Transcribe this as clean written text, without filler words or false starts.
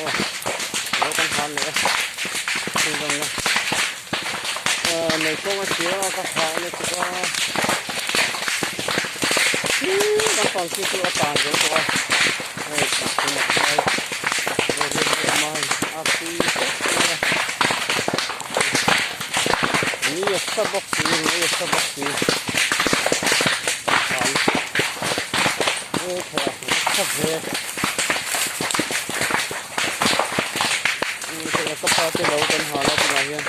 Aw lo kan hal leh a chhunzawmna aaa mei kawng a tia ka hal a chuk a thil lampang khi chu a tan zo tawh a hei chungah hian rel hi a awm a hei a pui tawp mai a ni a sa bawk si mei a sa bawk si hal e thei a sa ve. Ka pa te lo kan hal a tunah hian